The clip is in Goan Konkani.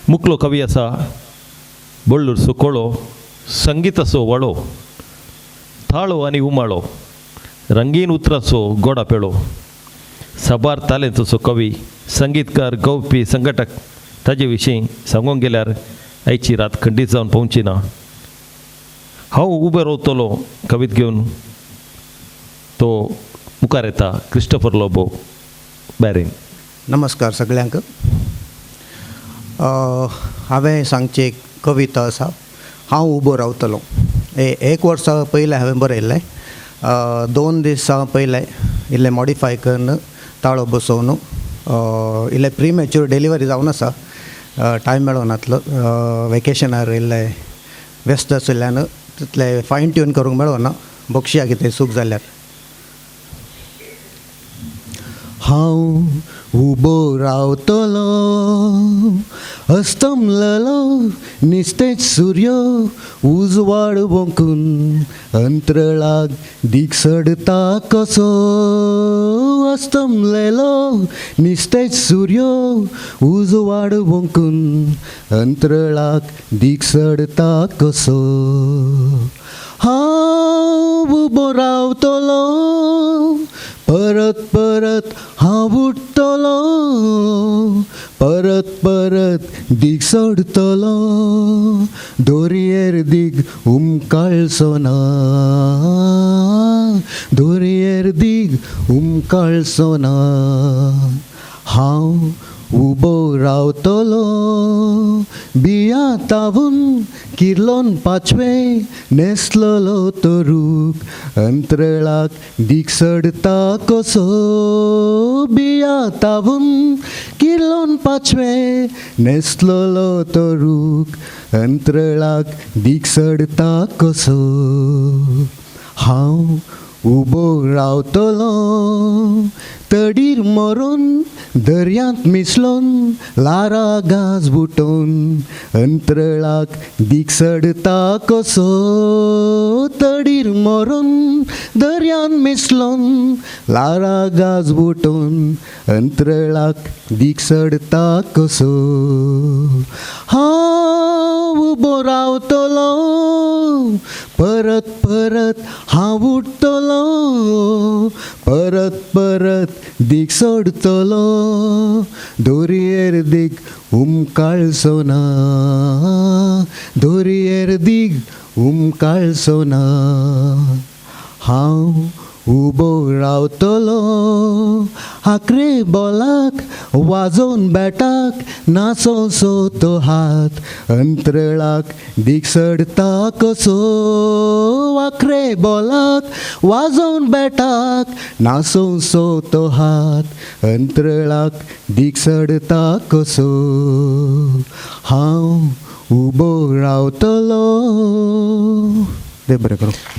मुकलो कवी आसा, बळ्ळूरचो कोळो, संगिताचो वळो, थाळो आनी उमाळो, रंगीन उतराचो गोडा पेळो, साबार तालेंतचो कवी, संगीतकार, गवपी, संघटक. ताजे विशीं सांगूंक गेल्यार आयची रात खंडीत जावन पळोवची ना. हांव उबो रावतलो कवीत घेवन तो मुखार येता, क्रिस्टोफर लोबो, बॅरीन. नमस्कार सगल्यांक. हांवें सांगची एक कविता आसा, हांव उबो रावतलो. एक वर्सा पयलें हांवें बरयल्लें. 2 दिसां पयलें इल्लें मॉडिफाय करून, ताळो बसोवन. इल्लें प्रिमॅच्युअर डिलिव्हरी जावन आसा. टायम मेळोनातलो, वेकेशनार इल्लें व्यस्त आशिल्ल्यान तितलें फायन ट्यून करूंक मेळोना. बक्षया कितें चूक जाल्यार. हांव उबो रावतलो, अस्तमलेलो निस्तेज सूर्य उजवाड वोंकून अंतरळाक दीग सडता कसो. अस्तमलेलो निस्तेज सूर्य उजवाड वोंकून अंतरळाक दीग सडता कसो. हांव उबो रावतलो, परत परत हांव उठतलो, परत परत दीग सोडतलो, दोरयेर दीग उमकाळचो ना, दोरयेर दीग उमकाळचो ना. हांव उबो रावतलो, बिया तावून किर्लोन पाचवे नेसलेलो तो रूख अंतरळाक दीग सडता कसो. बिया तावून किर्लोन पाचवे नेसलेलो तो रूख अंतरळाक दीग सडता कसो. हांव उबो रावतलो, तडीर मरून दर्यांत मिसलोन लारा गाज बुटोवन अंतरळाक दीग सडता कसो. तडीर मरून दर्यांत मिसलोन लारा गाज बुटोवन अंतरळाक दीग सडता कसो. हांव उबो रावतलो, परत परत हांव उठतलो, परत परत दीग सोडतलो, दोरयेर दीग उमकाळचो ना, दोरयेर दीग उमकाळचो ना. हांव उबो रावतलो, आक्रे बोलाक वाजोवन बॅटाक नाचोसो तो हात अंतरळाक दीग सडता कसो. आक्रे बोलाक वाजोवन बॅटाक नाचोसो तो हात अंतरळाक दीग सडता कसो. हांव उबो रावतलो. देव बरें करूं.